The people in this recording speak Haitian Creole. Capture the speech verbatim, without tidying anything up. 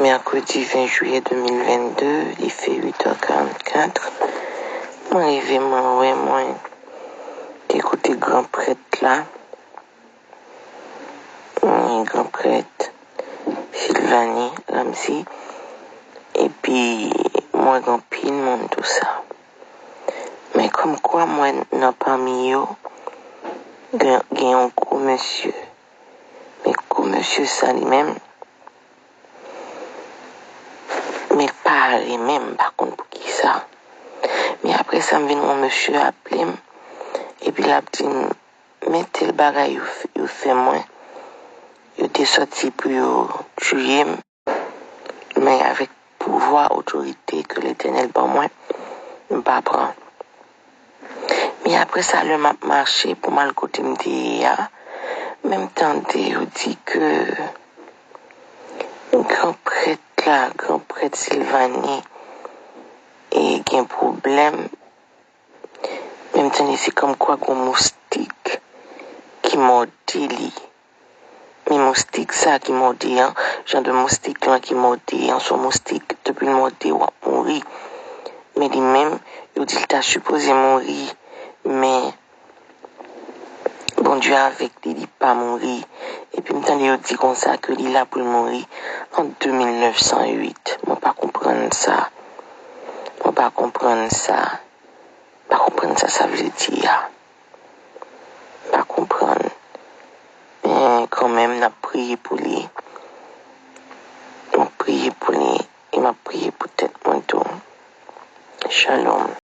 Mèkredi ven jiyè de mil vennde, li fè uit è karannkat. Mwen rive, mwen wè, mwen te kote gran prèt la. Mwen gran prèt Silvani Ramsey. Epi mwen gen anpil moun tou sa. Men kòmkwa mwen nan pami yo, gen, gen yon gwo mesye. Men gwo mesye sa li menm, men pare menm, m pa konn poukisa. Men apre sa, m vin wè yon mesye aple m, epi l ap di m, men tèl bagay yo, f- yo fè mwen, yo te sòti pou yo tiye m, men avèk pouvwa, otorite ke Letènèl ban mwen, m pa pran. Men apre sa, lè m ap mache pou m al kote m te ye a, men m tande yo di ke gran prèt la, gran prèt Silvani, e gen pwoblèm. Men m tande se kòmkwa gon moustik ki mòde li. Men moustik sa ki mòde an, jan de moustik lan ki mòde an, se yon moustik, depi l mòde, w ap mouri. Men li menm, yo di l ta sipoze mouri, men Bondye avèk li, li pa mouri. Epi m tande yo di konsa ke li la pou l mouri an de mil nèf san uit. Mwen pa konprann sa. Mwen pa konprann sa. M pa konprann sa sa vle di a. M pa konprann. Men kanmenm, n ap priye pou li. M ap priye pou li. E m ap priye pou tèt mwen tou. Shalom.